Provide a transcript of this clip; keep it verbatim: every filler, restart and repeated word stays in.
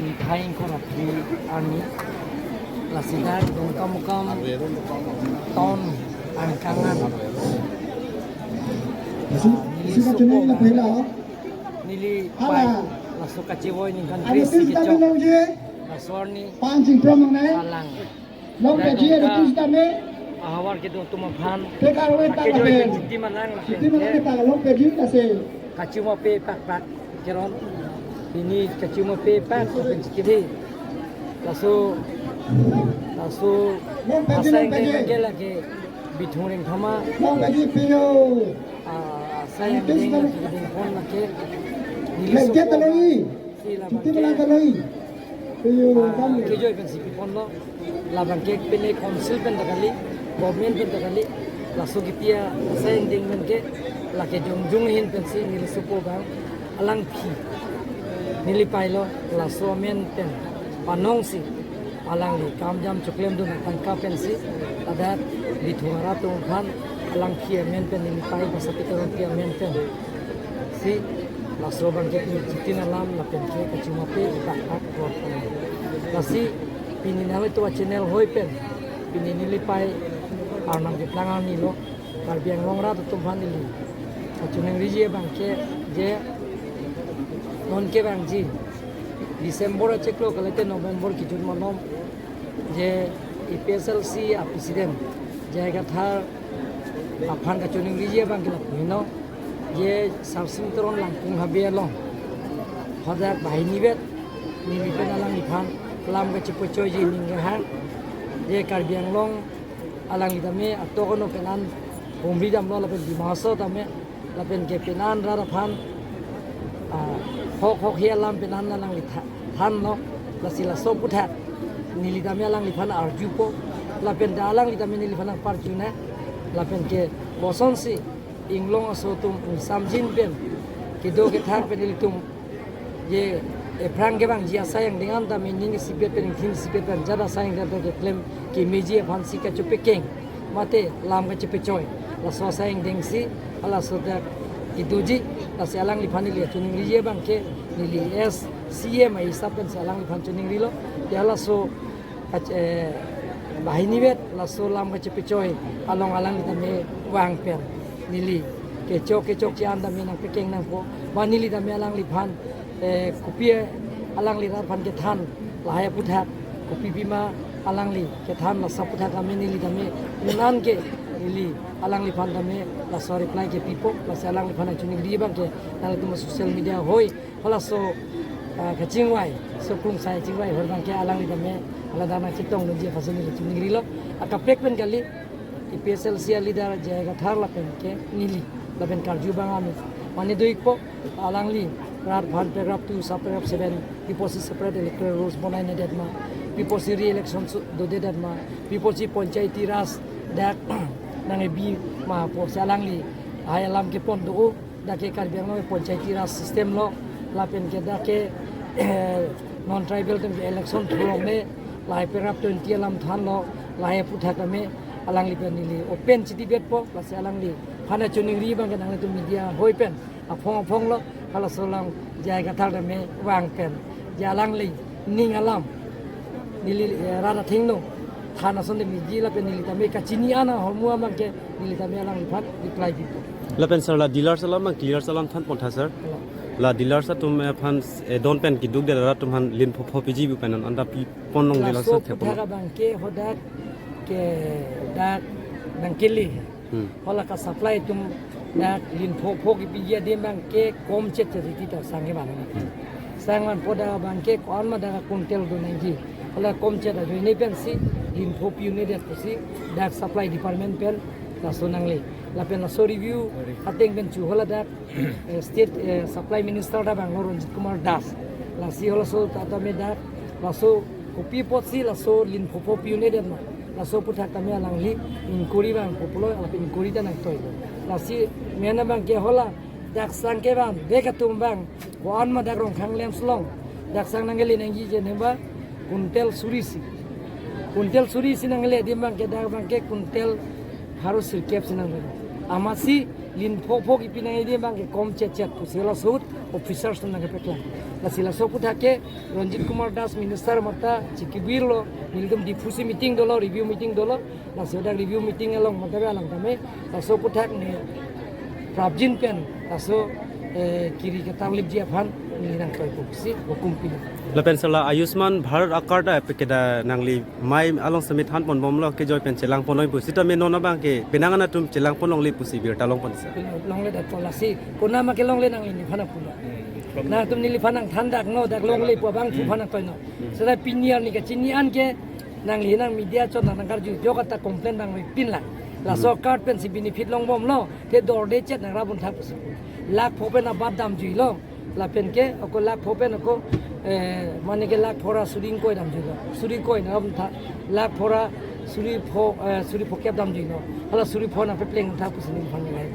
Thai ingkoi ra phli arni, lasi dak Dongkamukam town angkang an. Neli supo, neli pai laso kachevoi ningkan kre-isi kechok, laso arni alang. Dak Dongka ahavar kedo atum aphan kejoi pen chiti manang lapen ke kachuma pe pakpak keron. Pini kachuma pe pak lapen chiti. Laso, laso asai angdeng ke lake Bithung Rengthama, ah, asai angdeng lake Bithung lake neli supo. Si labang ke, ah, kejoi pensi piponlo, labang ke pine council pen ta kali, government pen ta kali, laso kipi asai angdeng pen ke, lake jongjung ahin pensi neli supo abang alangphi neli pailo, laso amen pen panongsi alangli kam jam choklemdun atangka pensi, ladak Bithung arat atum aphan alangphi amen pen neli pai, Basapit Teronpi amen pen. Si laso abang ke pini chiti alam lapen ke kachuma pe pakpak rot. Lasi pini nanglitum achannel hoi pen pini neli pai arnam keplang arni lo, Karbi Anglong arat atum aphan neli kachiningri abang ke, je non ke abang ji December achiklo kalite November kejut malom, je A P H L C a president J I Kathar aphan kachiningri abang ke lapu heno, je Sarsing Teron Langkung Habe along hadak banghini vet neli pen alangliphan lam kachepachoiji ning kehang, je Karbi Anglong alangli tame atok ano penan humri damlo lapen Dima Hasao tame lapen ke penan rat aphan, ah, hok hok he alam penan alangli tha-, thanlo, lasi laso aputhak neli tame alangliphan arjupo, lapen ta alangli tame neliphan nangparjune, lapen ke kosonsi inglong aso atum ingsamjin pen kedo kethak pen ilitum je ephrang kevangji asai angdeng an tame ning isipet pen ingthim isipet pen jat asai angdeng ta keklem kemeji aphansi kachepekeng mate lam kachepechoi, laso asai angdeng si halaso ta kedoji. Lasi alangliphan neli kachiningri abang ke neli as C M ahisap pensi alangliphan chiningrilo. Ya laso kach-, eh, banghini vet laso lam kachepechoi along alangli tame vang pen neli kechok kechokche an tame nangpekeng nangpo, ba neli tame alangliphan, eh, kopi alangli rat aphan kethan lahai aputhak, kopi pima alangli kethan laso aputhak tame neli tame un an ke neli alangliphan tame laso reply kepipo. Lasi alangliphan nangchiningri abang ke nanglitum social media hoi halaso, ah, kachingvai, so krungsai chingvai hor abang ke alangli tame, hala dana chetongdunji aphansi neli chiningrilo. Akaprek pen kali, A P H L C a leader J I Kathar lapen ke neli, lapen karju abang ami mane do-ikpo, alangli rat aphan paragraph two, sub paragraph seven, pi apotsi separate electoral rolls bonai nedet ma, pi apotsi re-election su-, dodedet ma, pi apotsi Panchayati Raj dak nang-ebi ma pusi alangli hai alam kepon do-o. Dak ke Karbi Anglong Panchayati Raj system lo, lapen ke dak ke, eh, non tribal atum ke election thurong me, lahai paragraph twenty alam thanlo, lahai aputhak tame alangli pen neli open chitibetpo, lasi alangliphan nangchiningri abang ke nanglitum media hoi pen aphong aphong lo, halaso alam J I Kathar tame vang pen, je alangli ning alam neli, eh, rat athengno than ason de miji lapen neli tame kachini an ahormu abang ke neli tame alangliphan reply pipo. Lapen sir, la dealers alam abang, dealers alam than pontha sir. Hello. La dealers atum aphan, eh, don pen keduk de rat atum aphan lin phopho piji pu pen an anta pipon longle la sir, laso thepon aputhak abang ke hadak ke dak nangkele. Hmm. Hala ka supply atum dak lin phopho kepiji adim abang ke komchet chet titi ta sang kevan. Hmm. Sang vanpo, dak abang ke ko-an ma dak quintal do nangji. Hala komchet ajoine pensi lin pho pi-un-edet pusi dak supply department pen laso nangle. Lapen laso review ateng pen chu hala dak, eh, state, eh, supply minister dak abang lo Ranjit Kumar Das. Lasi halaso ta tame dak laso kopi apotsi laso lin phopho pi-un-edet ma, laso aputhak tame alangli inquiry vangpo pulo, lapen inquiry ta nangtoilo. Lasi mena abang ke hala dak sang kevanvek atum abang ko-an ma dak Rongkhang LAMPS along dak sang nangkele nangji je neba quintal suri isi. Quintal suri isi nangle adim abang ke dak abang ke quintal pharo sirkep isi nangle. Amatsi Lin pho pho kipi nangji abang ke kom chet chet pusi laso ahut officers atum nangkepaklang. Lasi laso aphuthak ke Ranjit Kumar Das minister mate chikibirlo, nelitum Diphu si meeting dolo, review meeting dolo. Laso dak review meeting along mate alang tame laso aphuthak ne prapjin pen laso, eh, kiri ketarlipji aphan neli nangkroipo pusi hukum pilo. Lapen sir, la Ayushman Bharat a-card a-app ke dak nangli mei along sitame thanponbomlo, kejoi pen chelangponnoi pu. Sitame non abang ke penang an atum chelangpon longle pusi birta longpon sir. Longledetpo, lasi konat ma kelongle nangli neliphan nangpulo. Nangtum neliphan nangthan dak no, dak longle pu abangphu aphan nangtoino. Seta pini arni kachini an ke nangli nang media chot nang nangkarju, jok ata complain nangpipinlang. Laso card pensi benefit longbomlo, te dorde chet nangrapdun tha pusi. Lakh pho pen abat damjuilo. Lapen ke ako lakh pho pen ako, eh, mane ke lakh pho ra suri ingkoi damjuilo. Suri ingkoi nangrapdun tha. Lakh pho ra suri pho, eh, suri phokep damjuilo. Hala suri pho nangpepleng tha pusi neliphan nilai.